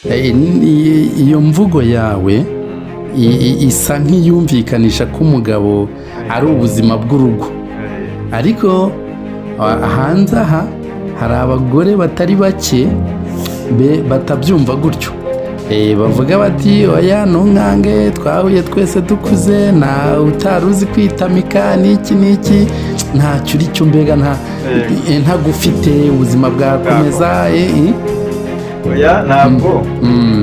Iyo mvugo yawe isa nk'iyumvikanisha ko umugabo ari ubuzima bw'urugo, ariko hanze aha hari abagore batari bake batabyumva gutyo. Bavuga bati: "Oya, ntunkange, twahuye twese dukuze, nta utari uzi kwitamika n'iki n'iki, ntacyo uri cyo, mbega nta ntagufite ubuzima bwakomeza." Oya, ntabwo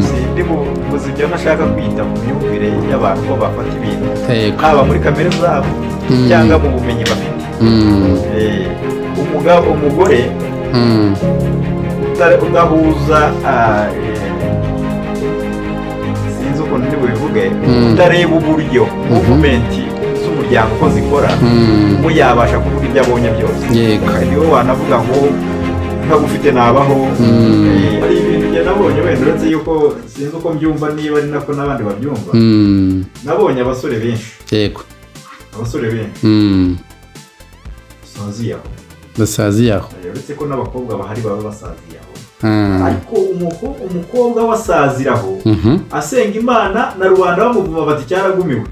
sindi buzi ibyo nashaka kwita ku myumvire y'abantu ko bafata ibintu, haba muri kamere zabo cyangwa mu bumenyi bafite. Umugabo, umugore udahuza, sinzi ukuntu ndi bubivuge, utareba uburyo movement z'umuryango uko zikora, we yabasha kuvuga ibyo abonye byose. Niwe wanavuga ngo ntagufite nabaho. Hari ibintu njye nabonye, wenda uretse yuko sinzi uko mbyumva, niba ari nako n'abandi babyumva. Nabonye abasore benshi, abasore benshi basaziye aho. Basaziye aho. Uretse ko n'abakobwa bahari baba basaziye aho, ariko umukobwa wasaziraho asenga Imana na rubanda bamuvuma bati: "Cyaragumiwe."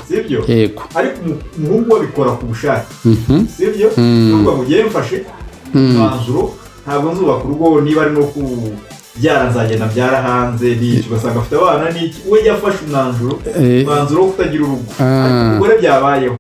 Sibyo? Yego. Ariko umuhungu we abikora ku bushake. Sibyo? Nukuvuga ngo ugiye mfashe umwanzuro, ntabwo nzubaka urugo, niba ari no kubyara nzagenda mbyara hanze n'iki, ugasanga afite abana n'iki, we yafashe umwanzuro, umwanzuro wo kutagira urugo. Ariko umugore byabayeho.